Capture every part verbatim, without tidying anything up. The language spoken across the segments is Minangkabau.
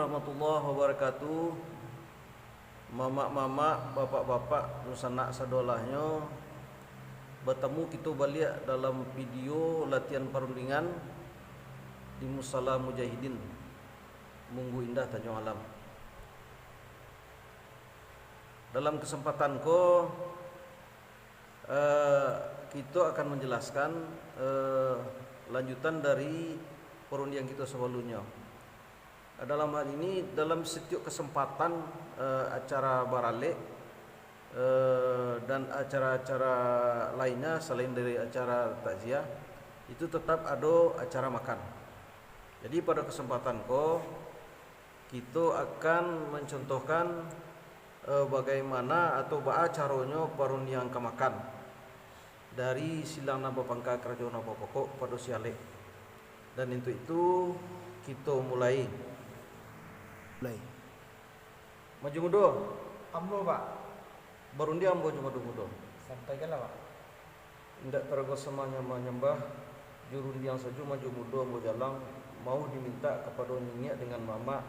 Warahmatullahi wabarakatuh. Mamak-mamak, bapak-bapak, dunsanak sadolahnyo, batamu kito baliak dalam video latihan parundingan di Musala Mujahidin, Munggu Indah, Tanjuang Alam. Dalam kesempatan ko, eh, kito akan manjalaskan, eh, lanjutan dari parundiangan kito sabalumnyo. Dalam hal ini, dalam satiok kesempatan, eh, acara baralek, eh, dan acara-acara lainnya selain dari acara takziah, itu tetap ado acara makan. Jadi, pada kesempatan ko, kito akan mancontohkan, eh, bagaimana atau baa caronyo parundiangan ka makan dari silang nan bapangka karajo nan bapokok kapado si alek. Dan untuak itu, kito mulai. Mulai. Maju mudo. Ambo, Pak. Barundiang ambo jo mudo-mudo. Sampaikanlah, Pak. Indak tarago samanyambah-nyambah, jo rundiang sajo maju mudo ambo jalang, mau dimintak kapado niniak dengan mamak,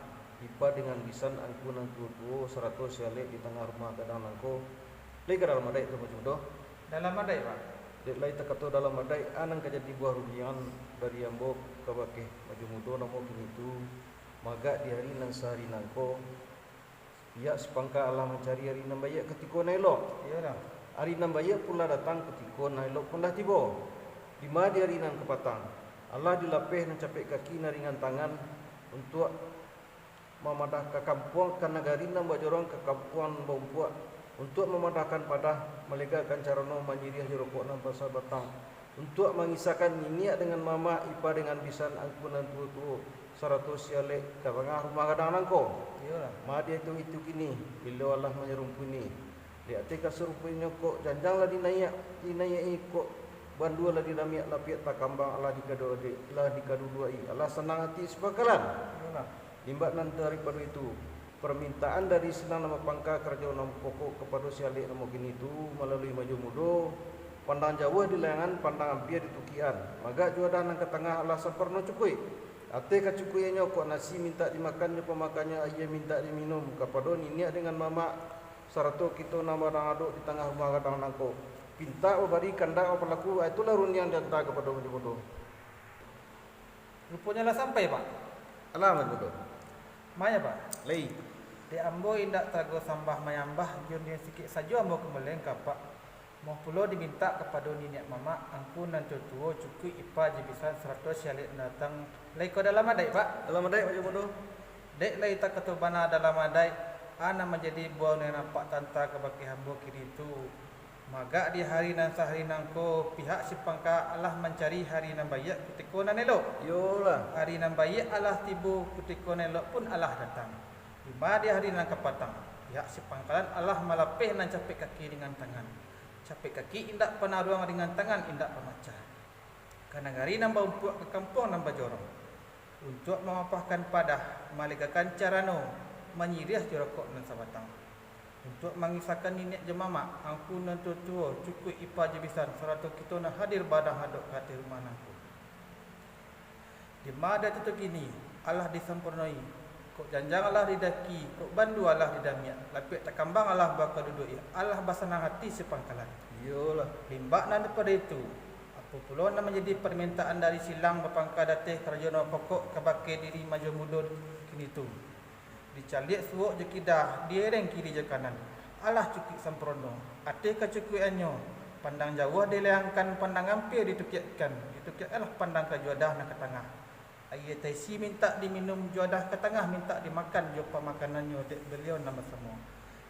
ipa dengan bisan, angku nan tuo-tuo, sarato si alek di tangah rumah gadang nangko. Lai ka dalam adaik tu, maju mudo? Dalam adaik, Pak. Dek lai takato dalam adaik, a nan ka jadi buah rundiangan dari ambo kabake maju mudo namo kini tu, magak di ari nan sahari nangko, pihak si pangka alah mancari ari nan baiak kutiko nan elok. Iyolah. Ari nan baiak pun lah datang, kutiko nan elok pun lah tibo. Dima di ari nan kapatang, alah dilapeh nan capek kaki nan ringan tangan, untuak mamadah ka kampuang, ka nagari nan bajorong, ka kampuang nan baumpuak, untuak mamadahkan padah, malegakan carano, manyiriah jo rokok nan sabatang, untuak mangisakan niniak dengan mamak, ipa dengan bisan, angku nan tuo-tuo, sarato si alek ka tangah rumah gadang nangko. Iyolah. Ma di itu, itu kini, bilo alah manyarumpuni. Di ateh kasurupainnyo kok janjang lah dinaiak, dinaiak-i, kok bandua lah didamiak, lapiak takambang alah dikadu-, lah dikaduduak-i, alah sanang ati si pangkalan. Iyolah. Limbak nan daripado itu, parmintaan dari silang nan bapangka karajo nan bapokok kapado si alek namo kini tu malalui maju mudo, pandang jauah di layangan, pandang ampia di tukian, magak juadah nan ka tangah alah samparno cukuik. Ateh kacukuiannyo kok nasi mintak dimakan jo pamakannyo, aia mintak diminum, kapado niniak dengan mamak, sarato kito nan badang adok di tangah rumah gadang nangko. Pintak babari, kandak bapalaku, itulah rundiang dianta kapado maju mudo. Ruponyo lah sampai, Pak. Alah, maju mudo. Maya, Pak. Lai. Dek ambo indak tarago sambah-manyambah, jo nian sikik sajo ambo ka muleng ka Apak. Moh pulo dimintak kapado niniak mamak, angku nan tuo-tuo, cukuik ipa jo bisan, sarato si alek nan datang. Lai ko dalam adaik, Pak? Dalam adaik, maju mudo. Dek lai takato bana dalam adaik, a nan manjadi buah nan Apak tanta kabake ambo kini tu. Magak di hari nan sahari nangko, pihak si pangka alah mancari hari nan baiak kutiko nan elok. Iyolah. Hari nan baiak alah tibo, kutiko nan elok pun alah datang. Dima di hari nan kapatang, pihak si pangkalan alah malapeh nan capek kaki ringan tangan. Capek kaki indak panaruang, ringan tangan indak pamacah. Ka nagari nan baumpuak, ka kampuang nan bajorong. Untuak mamapahkan padah, malegakan carano, manyiriah jo rokok nan sabatang. Untuak mangisakan niniak jo mamak, angku nan tuo-tuo, cukuik ipa jo bisan, sarato kito nan hadir badang adok ka ateh rumah nangko. Dima di ateh tu kini, alah disamparnoi, kok janjang alah didaki, kok bandua alah didamiak, lapiak takambang alah bakaduduak-i, alah basanang ati si pangkalan. Iyolah. Limbak nan daripado itu, apo pulo nan manjadi parmintaan dari silang bapangka di ateh karajo nan bapokok kabake diri maju mudo kini tu? Dicaliak suok jo kidah, diereng kiri jo kanan, alah cukuik samparno. Ateh kacukuiannyo, pandang jauah dilayangkan, pandang ampia ditukiakkan, ditukiakkanlah pandang ka juadah nan ka tangah. Aia taisi mintak diminum, juadah ka tangah mintak dimakan jo pamakannyo dek baliau nan basamo.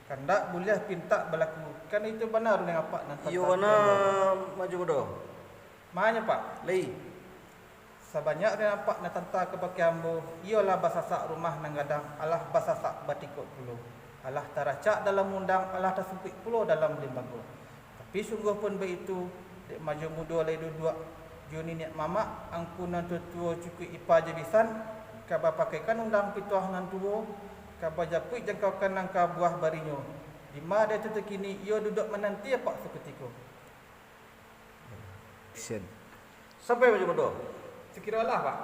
Kandak buliah pintak balaku, kan itu bana rundiang Apak nan tanta. Iyo bana, maju mudo. Manyo, Pak? Lai. Sabanyak rundiang Apak nan tanta kabake ambo, iyolah basasak rumah nan gadang, alah basasak batikok pulo. Alah taracak dalam undang, alah tasungkuik pulo dalam limbago. Tapi sungguah pun baitu, dek maju mudo lai duduak, jo niniak mamak, angku nan tuo-tuo, cukuik ipa jo bisan, ka bapakaikan undang pituah nan tuo, ka bajapuik jangkaukan nangka buah barinyo. Dima di ateh tu kini, iyo duduak mananti Apak sakutiko. Action. Sampai maju mudo. Sakiro alah, Pak.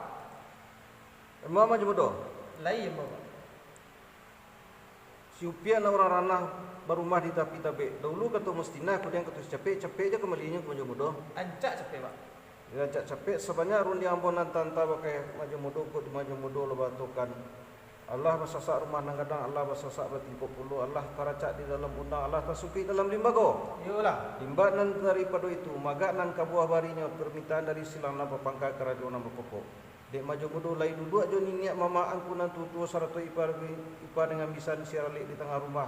Emang maju mudo? Lai, ambo, Pak. Si Upiak nan urang ranah barumah di tapi tabek. Dahulu kato Mustinah, kudian kato si Capek, capek ja kambalinyo ka Majo Mudo. Rancak capek, Pak. Rancak capek, sabanyak rundiang ambo nan tanta bakeh Majo Mudo, kok di Majo Mudo lah batokan. Alah basasak rumah nan gadang, alah basasak batingkok pulo, alah taracak di dalam undang, alah tasumpik dalam limbago. Iyolah. Limbak nan daripado itu, magak nan kabuah barinyo, parmintaan dari silang nan bapangka, karajo nan bapokok. Dek Majo Mudo lai duduak jo niniak mamak angku nan tuo-tuo, sarato ipa, ipa dengan bisan si Ralek di tangah rumah.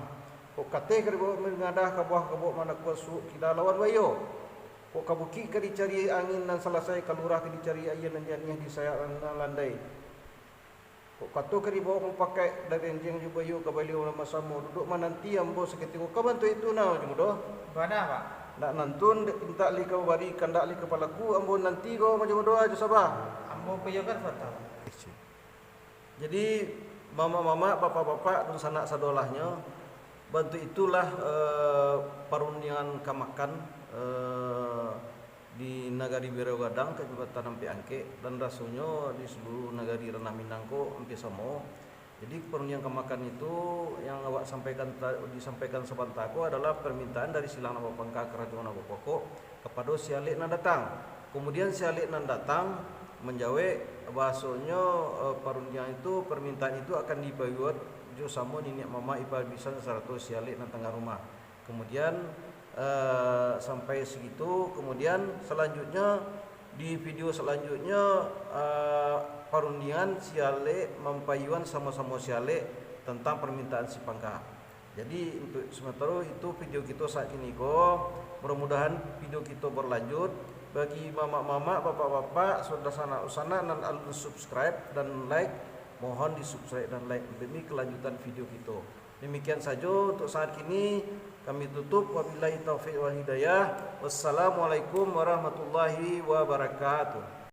Kok kateh ka dibaok mangadah, kabuah ka dibaok manakua, suok kida lawan baiyo. Kok ka bukik ka dicari angin nan salasai, ka lurah ka dicari aia nan janiah di sayak nan landai. Kok kato ka dibaok mupakaik, dari anjiang jo baiyo ka baliau nan basamo. Duduak mananti ambo sakutiko, ka bantuak itu nah, Majo Mudo. Bana, Pak. Ndak nantun, dek pintak lai ka babari, kandak lai ka balaku, ambo nanti ko Majo Mudo, ajo saba. Ambo paiyokan sabanta, Pak. Jadi, mamak-mamak, bapak-bapak, dunsanak sadolahnyo, bantuak itulah, eh, parundiangan kamakan, eh, di Nagari Biro Gadang, Kacamatan Ampek Angkek, dan rasonyo di saluruh nagari Ranah Minang ko ampia samo. Jadi, parundiangan kamakan itu yang awak sampaikan ta-, disampaikan sabanta ko adalah parmintaan dari silang nan bapangka, karajo nan bapokok, kapado si Alek nan datang. Kamudian, si Alek nan datang manjawek, bahasonyo, eh, parundiangan itu, parmintaan itu akan dipaiyoan jo samo niniak mamak, ipa bisan, sarato si Alek nan tangah rumah. Kamudian, eh, sampai sagitu, kamudian salanjutnyo, di video salanjutnyo, eh, parundiangan si Alek mampaiyoan samo-samo si Alek tantang parmintaan si Pangka. Jadi, untuk samantaro itu video kito saat kini ko. Mudah-mudahan video kito berlanjut. Bagi mamak-mamak, bapak-bapak, sanak-sanak nan alun subscribe dan like, mohon di-subscribe dan like demi kelanjutan video kito. Demikian sajo untuk saat kini. Kami tutup. Wabillahi taufiq wal hidayah. Wassalamualaikum warahmatullahi wabarakatuh.